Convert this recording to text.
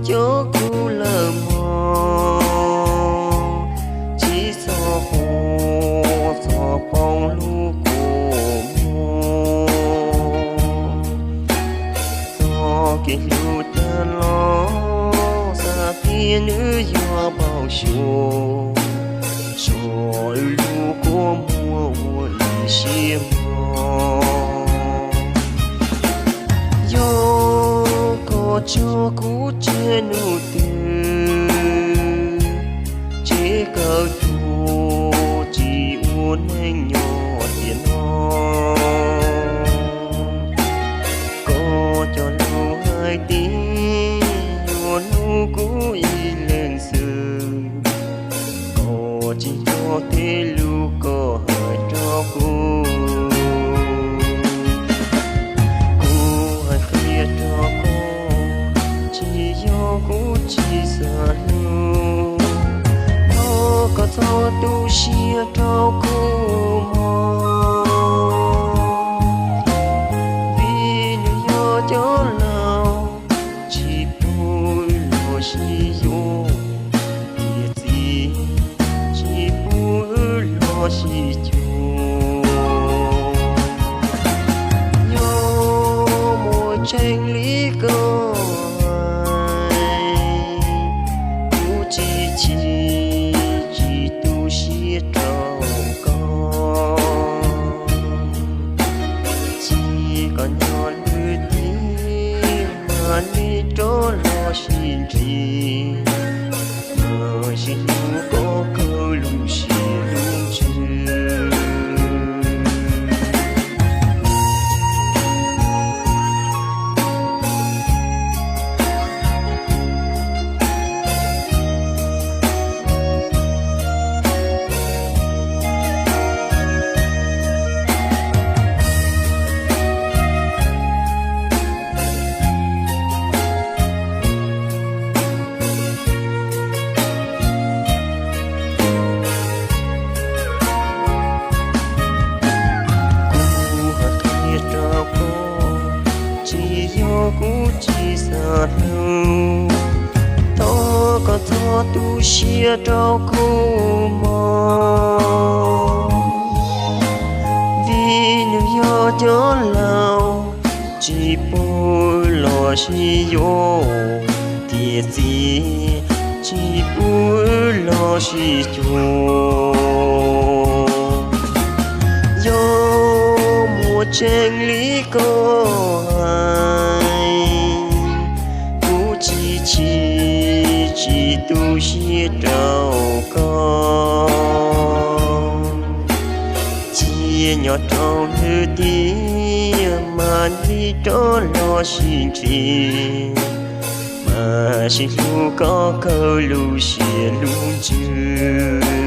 cov kuv lawm mog, tsis txhob quaj txhob poob lub kua muag. Txoj kev hlub tag los xav tias nws yuav npau suav, tso wb lub kua muag ua ib siab mog. Yog koj tso kuv tseg hnub twg, tseg kawg tuag tsis ua neej nyob tiam no. Koj cog lus hais tias yuav hlub kuv ib leeg xwb, koj tsis nco tej lus koj hais rau kuv. Kuv hais qhia rau koj, tsis yog kuv tsis xav hlub, thov koj txhob tu siab rau kuv mog. Vim nws yog cov laus tsis pub los sis yuav, tiam sis tsis pub los sis cuag. Yog muaj tseeb li koj hais, kuv tsis chim tsis tu siab rau koj. Tsis kom nyob lwm tiam, mam li rov los sib ntsib, mam sib hlub kom kawg lub siab lub ntsws. Kuv hais qhia rau koj, tsis yog kuv tsis xav hlub, thov koj txhob tu siab rau kuv mog. Vim nws yog cov laus tsis pub los sis yuav, tiam sis tsis pub los sis cuag. Yog muaj tseeb li koj hais, kuv tsis chim tsis tu siab rau koj. Cia nyob rau lwm tiam, mam li rov los sib ntsib, mam sib hlub kom kawg lub siab lub ntsws.